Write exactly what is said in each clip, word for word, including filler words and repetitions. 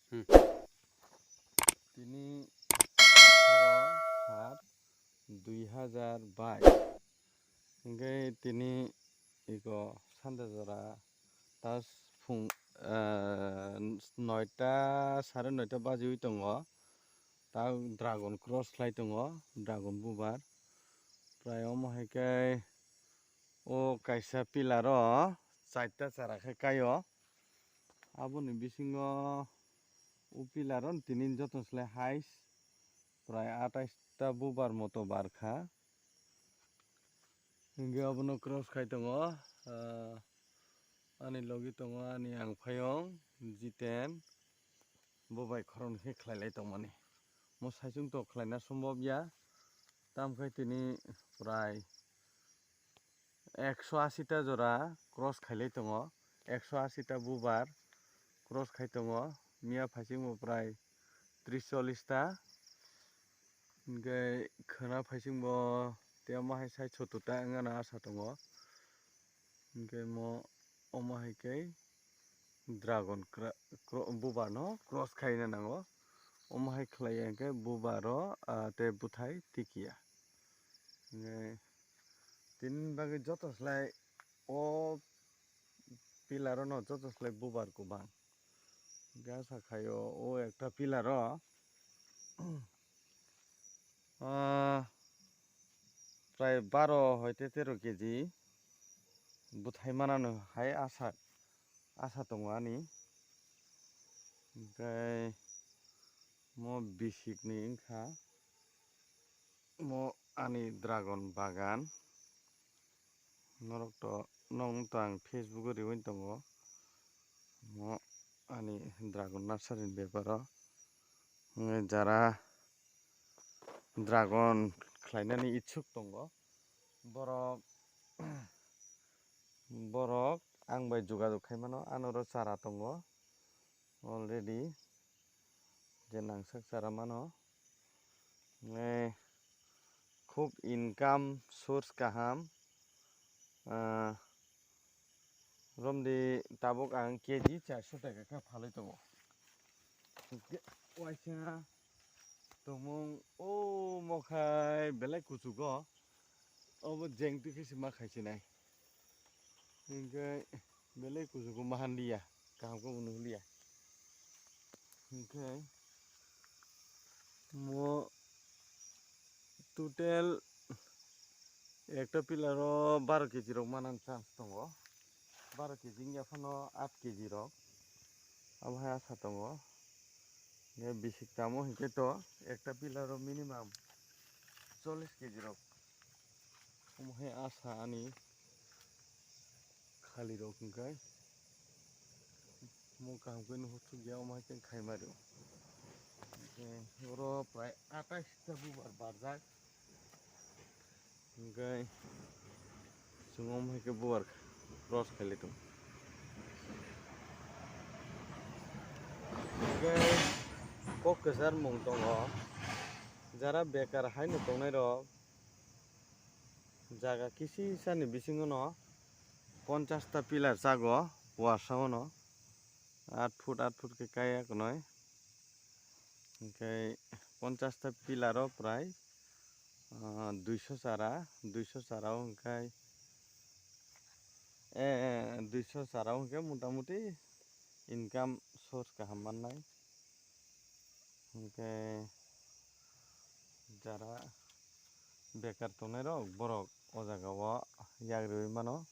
Hmm. Tini atharo sat dui hazar bais. Hingke tini iko sande jora ta phung, eh, noita, sare noita bajiwi tongo. Ta dragon cross khlai tongo, dragon bubar. Prai omo hai khe o kaisa pillar o chaita chara khe kai o. Aboni bisingo o pillar o tini joto se highest prai atais ta bubar moto bar kha. Hingke abono cross khai tongo, ah, ani logi tongo ani angphayong Jiten, bo bai khoroknwi khe khlai lai tongmani. Mo saichung to khlaina sombob ya, tamkhe tini prai ekso asi ta jora cross khailai tongo, ekso asi ta bubar cross khai tongo, miya phaisingbo prai tris chollis ta, hingke khwna phaisingbo tei omo hai sai sottur ta wngna asa tongo, hingke mo omo hai khe dragon kra-, kro-, bubar no cross khaina nango, omo hai khlai ya hingke bubar o, ah, tei bwthai tikiya. Hingke tini bagwi joto slai o pillar o no joto slai bubar kwbang. Hingke asa khai o, o ekta pillar o, ah, prai baro hoite tero keji bwthai manano hai asa, asa tongo ani. Hingke mo bisik ni wngkha. Mo ani dragon bagan, norok to, nokno to ang Facebook o riwi tongo, mo ani dragon nursery ni beparo, jara dragon khlainani ichuk tongo, borok, borok ang bai jogajog khai mano, ano oro chara tongo. Already je nangsak chara mano, eh, khub income source kaham, ah, romdi tabuk ang keji charso taka khe phalwi tongo. Waisa tongmung o mokhai belai kuchugo, obo jeng twi khe se ma khaisinai. Hingke belai kuchugo mahan liya, kaham khe bo nuhliya. Hingke mo total ekta pillar o baro keji rok manani chance tongo, baro keji wngya phano aat keji rok, abo hai asa tongo. Hingke bisik tamo hingke to ekta pillar o minimum chollis keji rok. Omo hai asa ani khali rok hingke mo kaham khe nuhur suk ya, omo hai khe khai ma rw. Hingke oro prai atais ta bubar barjak. Hingke chwng omo hai khe bubar cross khailai tongo. Hingke kok kwchar mung tongo, jara bekar haino tongnai rok jaga kisisa ni bisingo no ponchas ta pillar chago, warsa o no aat foot aat foot khe kaya kunui. Hingke ponchas ta pillar o prai, ah, duiso chara, duiso chara o hingke, eh, eh, duiso chara o hingke mota moti income source kaham mannai. Hingke jara bekar tongnai rok borok o jaga o yak riwi mano.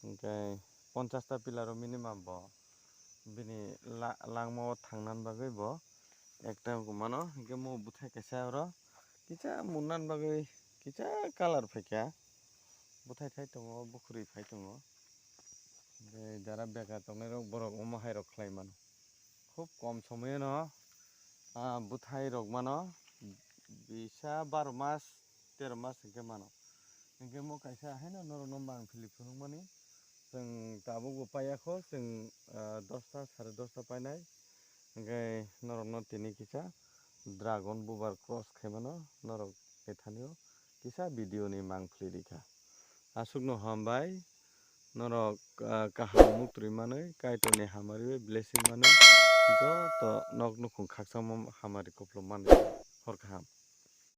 Hingke ponchas ta pillar o minimum bo bini la-, langma o thangna bagwi bo ekta wngkha mano. Hingke mo bwthai kaisa oro kisa munna bagwi kisa colour phaikha, bwthai thai tongo, bukhurwi phai tongo. Hingke jara bekar tongnai rok borok omo hai rok khlai mano. Khub kom somoyeno, ah, bwthai rok mano bisa baro mas, tero mas hingke mano. Hingke mo kaisa haino norokno mang philip phunukmani. Chwng tabukbo paiya kho, chwng, ah, dosta, sare dosta painai. Hingke norokno tini kisa dragon bubar cross khaimano norok ethani o kisa video ni mang philirikha. Aswkno hambai. Norok, ah, kaham muktwi manwi, Kaitorni hamari bai blessing manwi, joto joto nok nukhung khakchangma hamari kupulung manwi hor kaham.